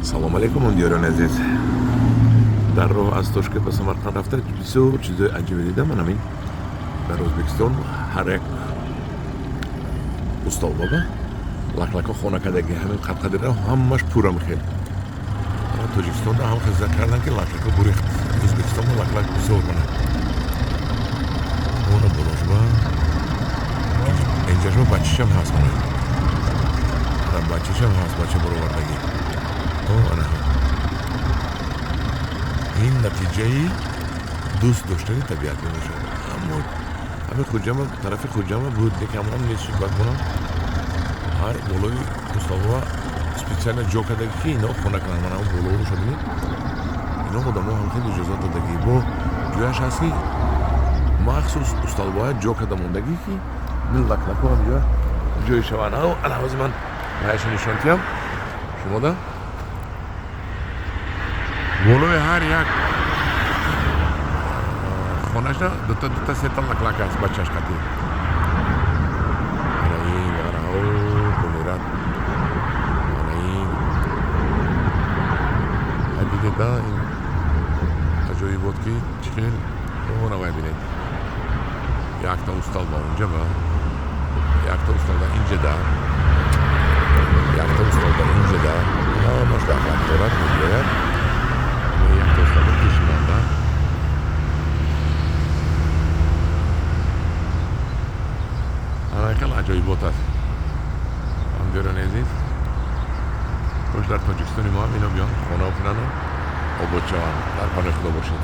Салом алейкум, ҳамдиёрони азиз. Дар роҳ аз Тошкент ба Самарқанд рафта, бисёр чизои аҷибе дидам. Ман ҳамин дар Ӯзбекистон ҳар як устолбоба лаклако хона кардаги, ҳамин қадқадира ҳамаш пурра мехел. Тоҷикистонда ҳам хиза кардан, ки лаклако бурехт. Ӯзбекистонда лаклак бисёр. Мана, она болошба, инҷашба бачашам ҳаст. Мана, бачашам ҳаст, бача баровардагӣ. Ана, ин натиҷаи дӯст доштани табиат мебошад. Аммо ҳамин Хуҷама, тарафи Хуҷама буд, лекин ҳамонам нест шуд. Баъд монам ҳар болои устолба специально ҷо кардаги, ки ино хона кунанд. Мана, боло боша, бинед, ино одамо ҳам хеле иҷозат додагӣ, бо ҷояш ҳаст, ки махсус устолбоя ҷо карда мондагӣ, ки ин лаклако ҳамҷо ҷой шаванд. Ана, ҳозир ман раяша нишон тиям шумода. Болои ҳар як хонаша дута, дута, сета лаклак аст, бачаш қатӣ. Ана ин, ана бумерад, ана ин. Дидеда, ин аҷоибот, ки чӣ хел. Она, вай, бинед, якта усталба унҷа ба, якта усталба инҷада, якта усталба инҷада, ҳамаш лаклак дорад, мебиёяд. Якта усталба пешиманда. Ана, хеле аҷоибот аст, ҳамдиёрони азиз. Кош дар Тоҷикистони мо ҳам ино биён, хона кунану обод шаванд. Дар паноҳи Худо бошед.